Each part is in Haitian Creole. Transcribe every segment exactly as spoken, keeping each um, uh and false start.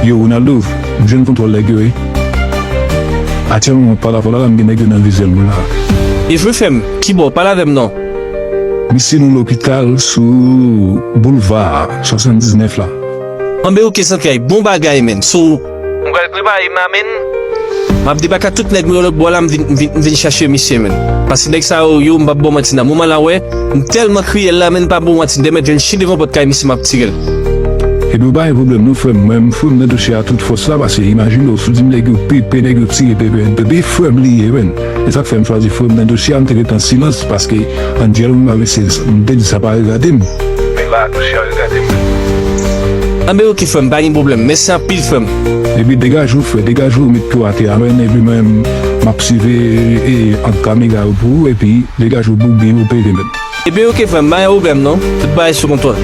Yo, Ronaldo, m jwenn kontwòl nèg yo, wi. Aktyèlman, mwen ap pale avè w la, m gen nèg yo nan vizyèl mwen la. Evre, frè m, kibò? Pale avè m non. Misye nan lopital sou boulva swasanndiznèf la. Anben, oke, zantray, bon bagay, menn. So, m pral prepare m la, menn. M ap debake ak tout nèg mwen yo lòt bò la, m vin, m vin, m vin chache misye, menn. Paske nèg sa yo, yo, m p ap ba w manti, nan moman la, wè, m tèlman kriyèl la, menn, m pa ba w manti, m te mèt jwenn chen devan pòt kay misye, m ap tire l. Epi w pa gen pwoblèm non, frè m. Mwen menm, frè m nan dosye a tout fòs la, paske imajine w, si w di m nèg yo pepe, nèg yo tire pepe, pepe, frè m li ye, menn. E sa k fè m chwazi frè m nan dosye a, m te rete an silans, paske Angel, m pa mesye, m te di sa pa regade m. Men la, dosye a regade m. Anben, oke, frè m, pa gen pwoblèm. Mèsi anpil, frè m. Epi degaje w, frè, degaje w, met pye w atè a, menn, epi mwen, m ap swiv e, e, ant kamera yo pou ou, epi degaje w pou w byen opere, menn. Ebyen, oke, frè m, pa gen pwoblèm non. Tout bagay sou kontwòl.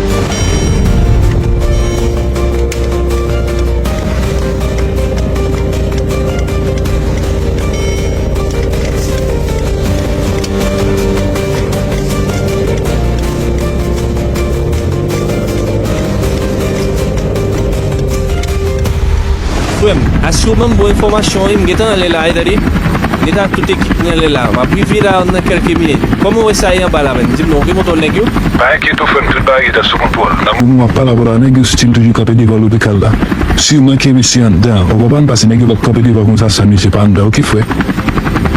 Frè m, asire w ban m bon enfòmasyon, wi, m gentan anlè la, wi, tande. M gentan ak tout ekip mwen anlè la. M ap rive la nan kèlke minit. Kòman w wè sa ye anba la, menn? Di m non, w gen kontwòl nèg yo? Pa enkyete w, frè m, tout bagay gentan sou kontwòl. Nan moman m ap pale avè w la, nèg yo still toujou kanpe devan lopital la. Si w manke mesye anndan, w konprann, paske nèg yo p ap kanpe devan konsa san mesye pa anndan, oke, frè?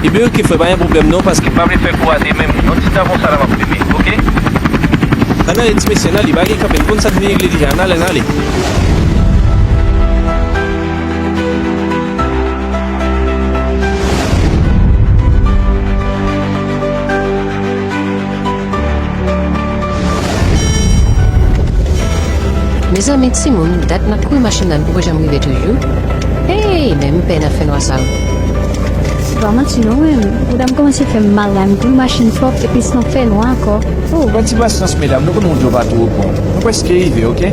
Ebyen, oke, frè, pa gen pwoblèm non, paske m pa vle fè kou rate menm. Yon ti tan konsa la, m ap filme, oke? Ann ale, ti mesye, ann ale, bagay kanpe, nou konn sa k vin regle deja, ann ale, ann ale. Mezanmi, timoun, dat n ap kouri machin nan, n poko janm rive toujou. Hey, men m pè nan fènwa sa yo. Se pa manti non, wi. Bouda m kòmanse fè m mal la, m kouri machin twòp, epi s nan fènwa ankò. Oh, pran ti pasyans, medam, nou konnen yon djòb atò reprann. Nou prèske rive, oke?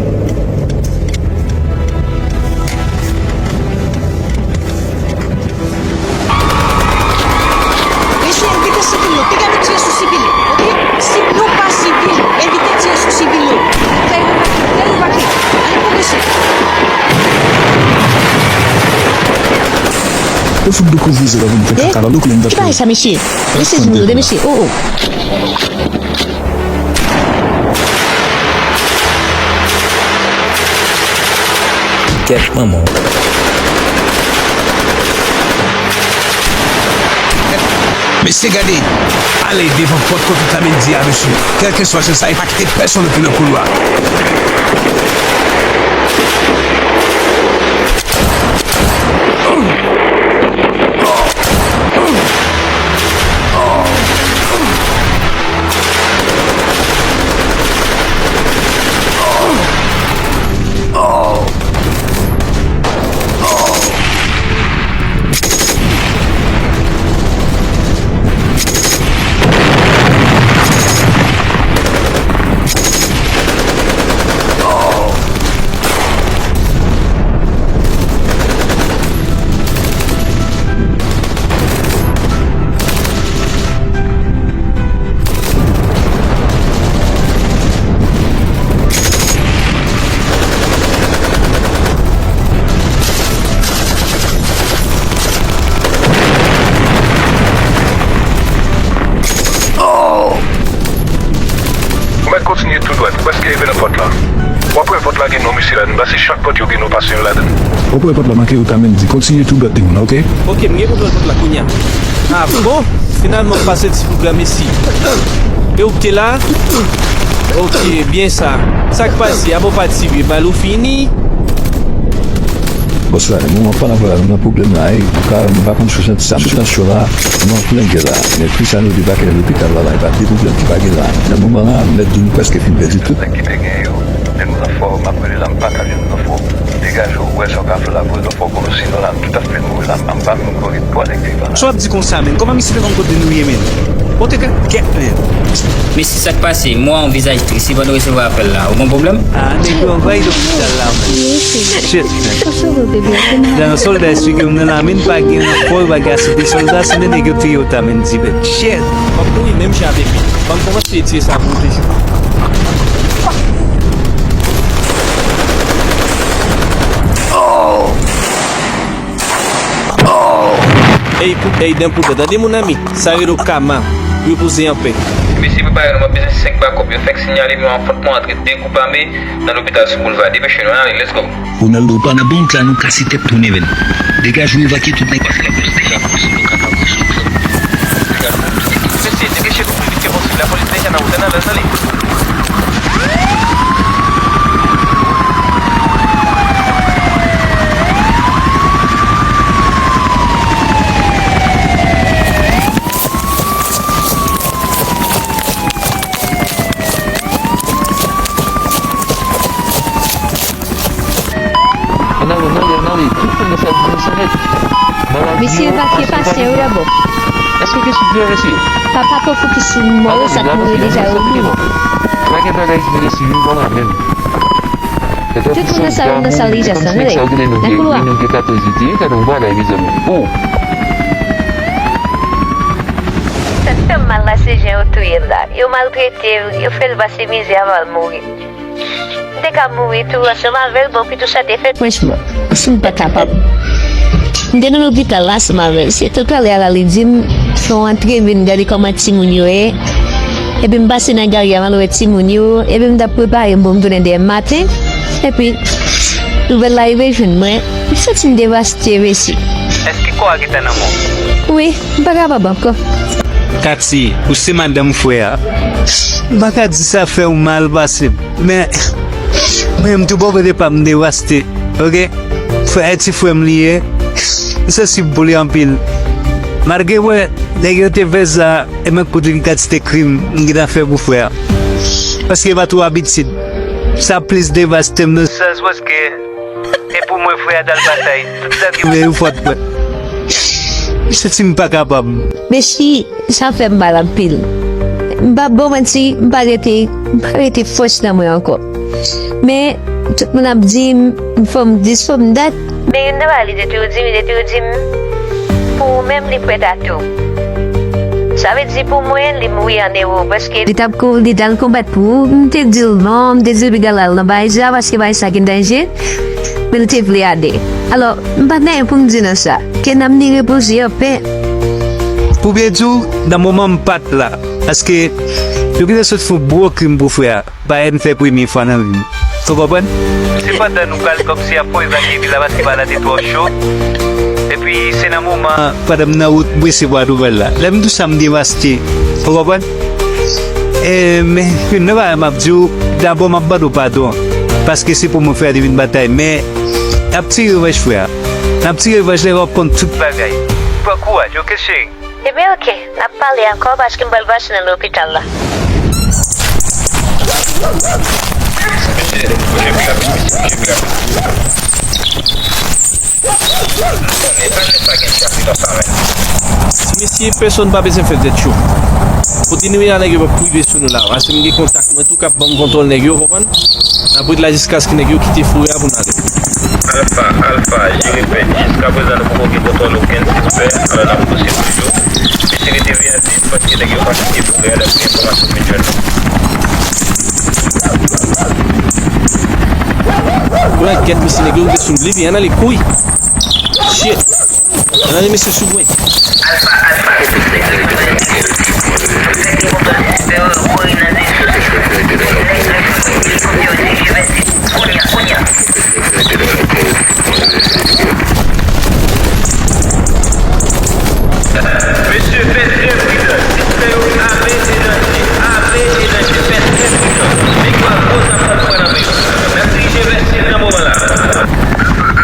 Mesye, evite sivil yo. Piga nou tire sou sivil yo, oke? Si nou pa sivil, evite tire sou sivil yo. Fè yo pake, fè yo pake. Ann pwogrese. Yo fout dou kou vize la vin fè kaka la, lòk lè m t ap fè. Ki bagay sa, mesye? Mesye, di nou tande, mesye. Oh, oh. Kèt manman w. Mesye, gade! Ale devan pòt kote Otamendi a, mesye. Kèlkeswa se sa, e pa kite pèsonn antre nan koulwa. Ou mèt kontinye tou dwat, ou prèske rive nan pòt la. W ap wè pòt la gen non misye ladann, paske chak pòt yo gen non pasyan yo ladann. W ap wè pòt la make Otamendi, kontinye tou dwat, timoun, oke? Oke, m gen kontwòl pòt la kounye a. Ah, bon, finalman, m pase ti boug la, mesi. E ou k te la? Oke, byen sa. Sa k pase? Abo pati, vye bal ou fini? Bòs la, mwen, mwen pa nan vwayaj, mwen nan pwoblèm la, e, ou ka, mwen pa konn si w santi sa, men tansyon la, mwen an plen gè la, men pi sa nou debake nan lopital la, la, e pa de pwoblèm ki pa gen la, nan moman la, m mèt di w, nou prèske fin pèdi tout nèg ki te gen yo, men nou nan fò, m ap rele la, m pa ka jwenn nou nan fò, degaje w, wè sa w ka fè la, vre nan fò, konnen sinon la, nou tout ap fè nou la, m pa menm kore twa nèg vivan la. Sa w ap di konsa, menn, kòman misye te konn kote nou ye, menn? Ou te ka gèt, menn. Mesye, sa k pase? Mwen an vizaj tris, se pandan w resevwa apèl la. Ou gen pwoblèm? Ah, nèg yo anvayi lopital la, man. Shit, man. Nan sòlda esplike m nan lame n pa gen ranfò, yo pa gen ase de sòlda, se de nèg yo tiye Otamendi, man. Shit. M ap mouri menm jan avèk li. Ban m kòmanse retire sa pou pwoteje. Oh! Ey pou ey, dan pou dan. Tande, mon ami, sa rele w kama. Repoze anpè. Mesye, prepare nou, m ap bezwen senk bakòp. Yo fèk siyale m yon afwontman antre de gwoup ame nan lopital sou boulva. Depeche nou, ann ale, let's go. Ronaldo pa nan band la, nou kase tèt tounen, menn. Degaje w, evakye tout nèg. Pase lapolis deja pran sou nou, kapab sou. Mesye, depeche nou pli vit ke posib. Lapolis deja nan wout, ann ale, ann ale. Ann ale, ann ale, ann ale. Tout moun nan sal di nou sa nèt. Mesye, evakye pasyan yo dabò. Èske gen sou fè, mesye? Papa Pofou ki sou mò yo, sa k mouri deja yo mouri. Pa gen bagay ki vin sou youn kòman menm. Tout moun nan sal, nan sal ijans lan, tande. Nan koulwa. Gade yon bagay, mezanmi. Oh! Sa k fè m mal la, se jan yo touye l la. Yo maltrete l, yo fè l pase mizè avan l mouri. M te ka mouri tou ansanm avè l, bon, pou tou sa te fèt. Franchman, si m pa kapab. M te nan lopital la ansanm avè l. Se talè a la, li di m, fè w antre, vin gade kòman timoun yo ye. Epi m pase nan gari a, m al wè timoun yo. Epi m t ap prepare m pou m tounen demen maten. Epi, nouvèl la rive jwenn mwen. M santi m devaste, mesye. Èske kò a gentan nan mò? Wi, m pa kapab ankò. Katie, ou se madanm frè a. M pa ka di sa fè w mal pase m. Men, men m tou bò kote pa m devaste, oke? Frè, ti frè m li ye. M sansib pou li anpil. Malgre mwen, nèg yo te fè sa, e mwen kout yon kantite krim m gentan fè pou frè a. Paske e pa twò abitid. Sa plis devaste m nan sans paske e pou mwen frè a t al batay. Tout sa ki vle yo fòt mwen. M santi m pa kapab. Mesye, sa fè m mal anpil. M p ap ba w manti, m pa rete, m pa rete fòs nan mwen ankò. Men, tout moun ap di m, m fanm dis, fanm dat. Men youn nan bagay li te toujou di m, li te toujou di m, pou ou menm, li prèt a tou. Sa vle di pou mwen, li mouri an ewo, paske li t ap kou-, li t al konbat pou ou. M te di l non, m te di l piga l al nan bagay sa, paske bagay sa gen danje. Men l te vle ale. Alò, m pa t gen anyen pou m di nan sa. Ke nanm li repoze an pè. Pou byen di w, nan moman m pa t la, paske yo gentan sot fè yon gwo krim pou frè a, pa n fè premye fwa nan vi m. Ou konprann? Se pandan nou pral kòmsi ap fè evakye vil la paske bagay la te twò cho. Epi se nan moman, pandan m nan wout, m resevwa nouvèl la. Lè m di w sa, m devaste. Ou konprann? E, men, youn nan bagay m ap di w, dabò m ap mande w padon. Paske se pou mwen frè a te vin batay. Men, n ap tire revanj frè a. N ap tire revanj lè w ap konn tout bagay. Pran kouraj, oke cheri? Ebyen, oke. N ap pale ankò paske m pral pase nan lopital la. Ti mesye, pèsonn pa bezwen fè tèt cho. Kote nou ye a, nèg yo p ap rive sou nou la. Paske m gen kontak mwen tou k ap ban m kontwòl nèg yo, w konprann? N ap ret la jiskaske nèg yo kite forè a pou n ale. Alfa, Alfa, je repèt, jiskaprezan nou poko gen kontwòl okenn sispè, alò n ap pouse toujou. Mesye rete veyatif, paske nèg yo pa kite forè a dapre enfòmasyon m vin jwenn. Pran gèt, mesye, nèg yo rive sou nou, leve, ann ale, kouri. Shit. Ann ale, mesye, sou mwen. Mesye, fè trè pridan. Sispè yo ame e danje. Ame e danje. Fè trè pridan. Nèg yo ak gwo zam nan pran nan men yo. N ap dirije vè sid nan moman la. Alfa,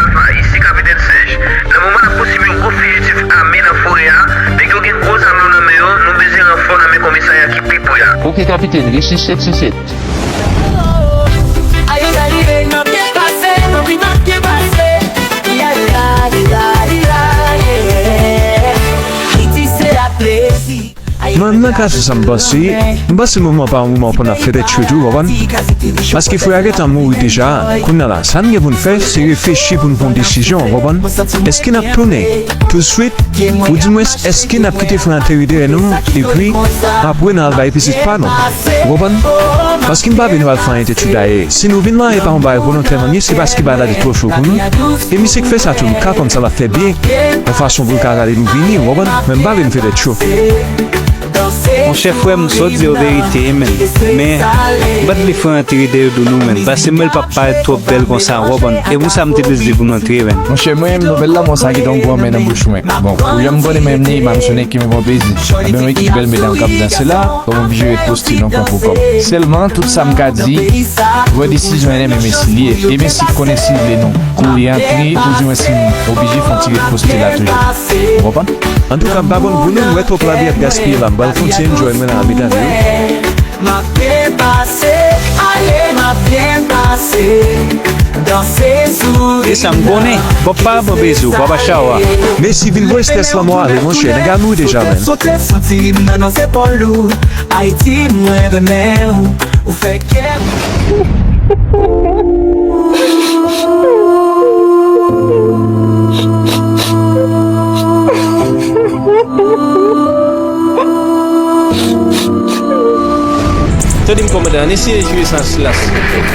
Alfa, isi Kapitèn Sèj. Nan moman n ap pousuiv yon gwoup fijitif ame nan forè a, nèg yo gen gwo zam yo nan men yo, nou bezwen ranfò nan men komisarya ki pi pre a. Oke, Kapitèn, resi sèt sou sèt. Ayo, sa rive, n ap byen pase, n ap byen pase. Lira, lira, lira, yeah. Ayiti se la plezi. Mwen, nan ka di sa m panse, m panse mouvman pa yon mouvman pou n ap fè tèt cho tou, w konprann? Paske frè a gentan mouri deja, kounye a la, sa n gen pou n fè, se reflechi pou n pran yon desizyon, w konprann? Èske n ap tounen touswit, oudimwens, èske n ap kite frè a antere dèyè nou, epi apre n al bay pitit pa nou, w konprann? Paske m pa vle nou al fè anyen tèt cho dayè. Si nou vin la, e pa yon bagay volontè, non, se paske bagay la te twò cho pou nou. E misye k fè sa tou, nou ka konn sa l ap fè byen, yon fason pou l ka rale nou vini, w konprann? Men m pa vle n fè tèt cho. Monchè, frè m, sa w di yo verite, men, men, m pa t vle frè antre dèyè do nou, men, paske m wè l p ap parèt twòp bèl konsa, w konprann? E pou sa m te deside pou m antre, men. Monchè, mwen menm, nouvèl lanmò sa gentan yon gwo anmè nan bouch mwen. Bon, pou jan m konnen menm ni, m ap sonnen ke mwen pran plezi. Gen yon ekip bèl medam k ap danse la, kòm oblije ret poste nan kòm pou kòm. Sèlman, tout sa m ka di, wè desizyon N M M si l ye. E men si konnen si l vle nou. Pou li antre, oudimwens si m oblije fè yon ti ret poste la toujou. Ou konprann? Antouka, m pa konn pou nou, m wè twòp lavi ap gaspiye la. M pral fè yon ti enjoy mwen la, medam yo. M ap byen pase, ale m ap byen pase. Danse, souri. E sa m konnen, Bòb pa pran plezi w, Bòb a chawa. Messi vin voye strès lanmò ale, monchè, nèg la mouri deja, menn. Sote sou ti rim nan, nan zepòl ou. Ayiti, mwen renmen w. Ou fè kè m. Tande m kòmandan, ann eseye jere sa silas.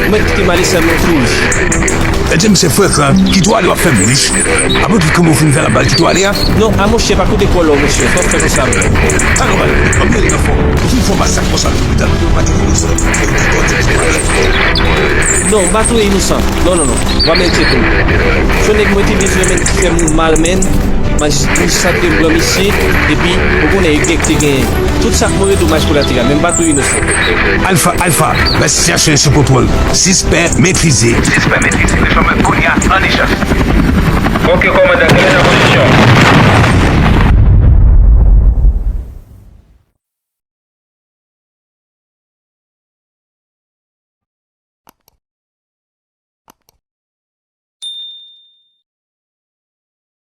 Ou mèt kite malesa m nan fouj. Tande m se frè Frank, kite w ale w ap fè m rich. Apre tout kòman w fin fè la bal kite w ale a? Non, a monchè, pa koute kòlè w, monchè. Fò w fè konsa menm. Alò, ann ale nan fò. Ou fin fè w masak konsa, lopital, ou pa te vin sòt. Non, m pa touye inosan. Non, non, non. W ap mèt tcheke m. Se yon nèg mwen te bezwen, men ki fè m mal, menn. Majis-, majistra te gen m pran misye, epi, ou konnen, yo gen ki te gen tout sa k move domaj kolateral, men m pa touye inosan. Alfa, Alfa, la sitiyasyon sou kontwòl. Sispè metrize. Sispè metrize. Desann mwen kounye a, ann echanj. Ok, kòmandan, kenbe nan pozisyon.